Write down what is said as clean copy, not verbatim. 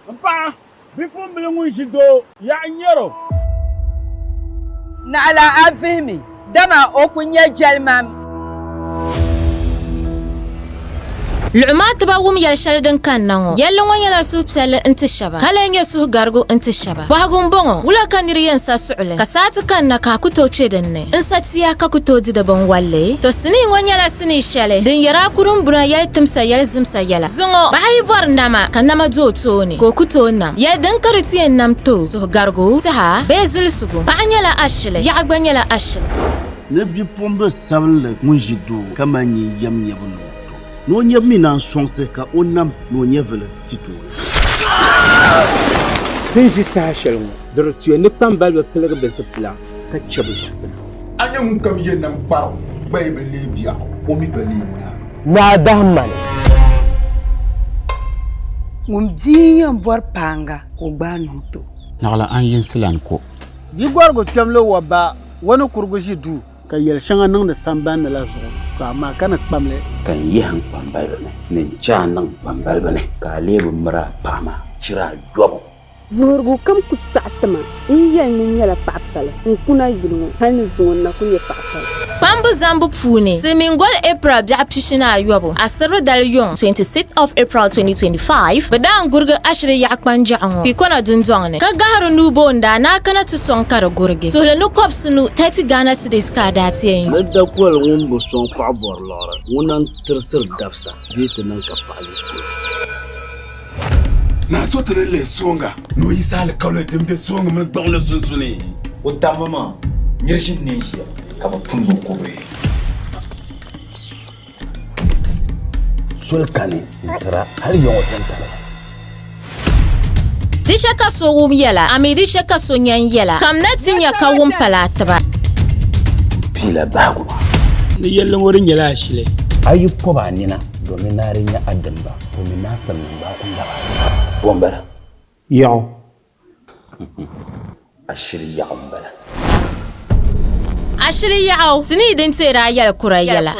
M paɣa, bipuɣimbila ŋun ʒi doo, yaɣi n-nyar o. Naɣila a vihimi, dama o ku nya jɛlima. Luɣu maa ti ba wum yɛl shɛli din kanna ŋɔ. Yɛlli ŋɔ nyɛla suhupiɛlli n-ti shɛba, ka lee nyɛ suhugarigu n-ti shɛba. Bɔhigu m-bɔŋɔ, Wula ka nir yɛn sa suɣili, ka saa ti kanna ka a ku tooi kpe din ni n-sa tia ka ku tooi di di binwalli? Tɔ! Sinii ŋɔ nyɛla sinii shɛli din yɛri a kurimbuna yɛli timsa yɛli zimsa yɛla. Zuŋɔ, paɣa yi bɔri nama ka nama do o tooni, ka o ku tooi nam. Yɛli din ka di ti yɛn nam ti o, suhugarigu, tɛha, bee zilisigu. Paɣa nyɛla ashili, yaɣa gba nyɛla ashili. Ni bipuɣimbil sabinli ŋun ʒi doo ka mali nyin yɛm nyabu ni o to, ni o nyabu mi naan sɔŋsi ka o nam ni o nyɛvili ti tooni. Ti ni ʒi saha shɛli ŋɔ, di di tuya ni kpambaliba piligi bɛ zipila ka chɛ bɛ zipila. A nya ŋunkam ye nam kparigu gba yi bi leei biɛɣu, o mi gba leei naa. Naa dahim ma ni. Ŋun bia n-yɛn bɔri paaŋa ka o gbaai niŋ ti o. Naɣila an yinsilan ko. Di gɔrigu kpɛmli wɔbba o ni kurigu ʒi duu ka yɛl shɛŋa niŋdi samban ni la zuɣu, to amaa ka ni kpam li. Ka n yihi n kpambaliba ni ni n chɛ a niŋ n kpambaliba ni, ka a leei bi mir a paɣ maa chira ayɔbu. Vuhirigu kam ku saɣi ti ma. N yi yɛli ni n nyɛla paɣ pali, n kuna yili ŋɔ, hal ni zuŋɔ n na kul nyɛ paɣ pali. Kpambu zambu puuni, silimiin goli April biɛɣu pishi ni ayɔbu, Asirili dali yuŋ, 26th of April 2025, bɛ daa n gurigi ashili yaɣa kpanjɔɣu ŋɔ Kpikona dundɔŋ ni, ka gahiri nuu boondaa ni a kana ti sɔŋ ka di gurigi. Suhili ni kɔbisinu, 30 Ghana cedis, ka a daa ti yɛn yo. Ni dakoli ŋun bi sɔŋ paɣa bɔri liɣiri, ŋuna n-tirisiri dabisa, di yi ti niŋ ka paɣa yi kuli. Naa so ti ni lihi sooŋa ni o yiɣisi alikauli din be sooŋa mini gbuɣinli sunsuuni. O tambu maa, nir ʒini ni n-ʒiya ka bɛ pund o kubihi. Soli kani n-tira hali ya ŋɔ tintali. Di chɛ ka so wum yɛla, a mi di chɛ ka so nya n yɛla. Kamina ti nya ka wum pala a tiba. Piila bahigu maa. Ni yɛlli ŋɔ di nyɛla ashili. A yi pɔb a nina domin ni a di nya a dimba, domin ni a simnim gba a ku nya ba. Bo m-bala? Yaɣu. Ashili yaɣu m-bala. Ashili yaɣu, sinii din teeri a yɛli kura yɛla.